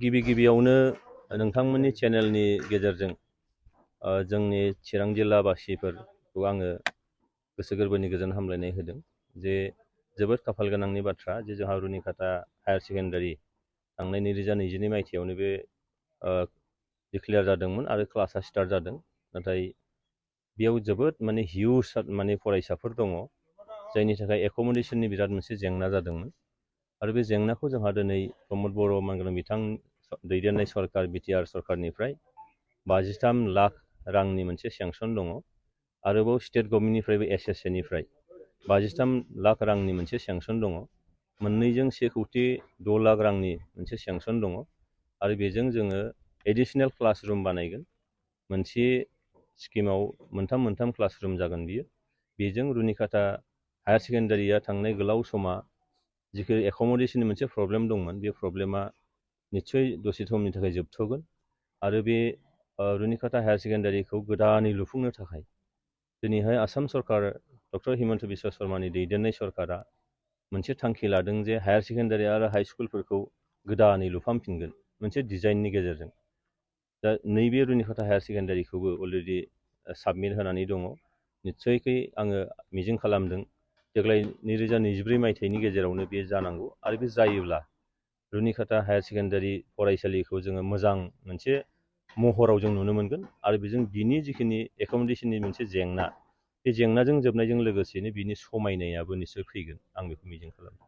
गिबि गिबियावनो नोंथांमोननि चेनेलनि गेजेरजों जोंनि चिरां जिल्लाबासिफोरखौ आङो गोसो गोरबोनि गोजोन हामलायनाय होदों जे जोबोद खाफाल गोनांनि बाथ्रा जे जोंहा रुनिकाटा हायार सेकेन्डारि थांनाय 2022 मायथाइयावनो बे डिक्लेयार जादोंमोन आरो क्लासआ स्टार्ट जादों। नाथाय बेयाव जोबोद हिउज फरायसाफोर दङ जायनि थाखाय एक'मडेसननि बिराद मोनसे जेंना जादोंमोन आरो बे जेंनाखौ जोंहा दिनै प्रमद बर' मानगोनां बिथां दैदेननाय सरकार बिटिआर सरकारनिफ्राय 53 लाख रांनि मोनसे सेंसन दङ। आरोबाव स्टेट गभर्नमेन्टनिफ्रायबो एसएसएनिफ्राय 53 लाख रांनि मोनसे सेंसन दङ। मोननैजों 1,06 लाख रांनि मोनसे सेंसन दङ आरो बेजों जोङो एडिशनेल क्लासरुम बानायगोन। मोनसे स्किमाव मोनथाम क्लासरुम जागोन बियो। बेजों रुनिकाटा हायार सेकेन्डारिया थांनाय गोलाव समा जिखि एक'मडेसननि मोनसे प्रब्लेम दंमोन बे प्रब्लेमा निस्सय दसे समनि थाखाय जोबथ'गोन आरो बे रुनिकाटा हायार सेकेन्डारिखौ गोदानै लुफुंनो थाखाय दिनैहाय आसाम सरकार डक्टर हिमन्त बिश्व शर्मानि दैदेननाय सरकारा मोनसे थांखि लादों जे हायार सेकेन्डारि आरो हाइ स्कुलफोरखौ गोदानै लुफामफिनगोन मोनसे डिजाइननि गेजेरजों। दा नैबे रुनिकाटा हायार सेकेन्डारिखौबो अलरेडि साबमिट होनानै दङ। निस्सयकै आङो मिजिं खालामदों देग्लाय 2024 मायथाइनि गेजेरावनो बे जानांगौ आरो बे जायोब्ला रुनिकाटा हायार सेकेन्डारि फरायसालिखौ जोङो मोजां मोनसे महराव जों नुनो मोनगोन आरो बेजों बिनि जिखिनि एक'मडेसननि मोनसे जेंना बे जेंनाजों जोबनायजों लोगोसेनो बिनि समायनायाबो निस्सय फैगोन आं बेखौ मिजिं खालामदों।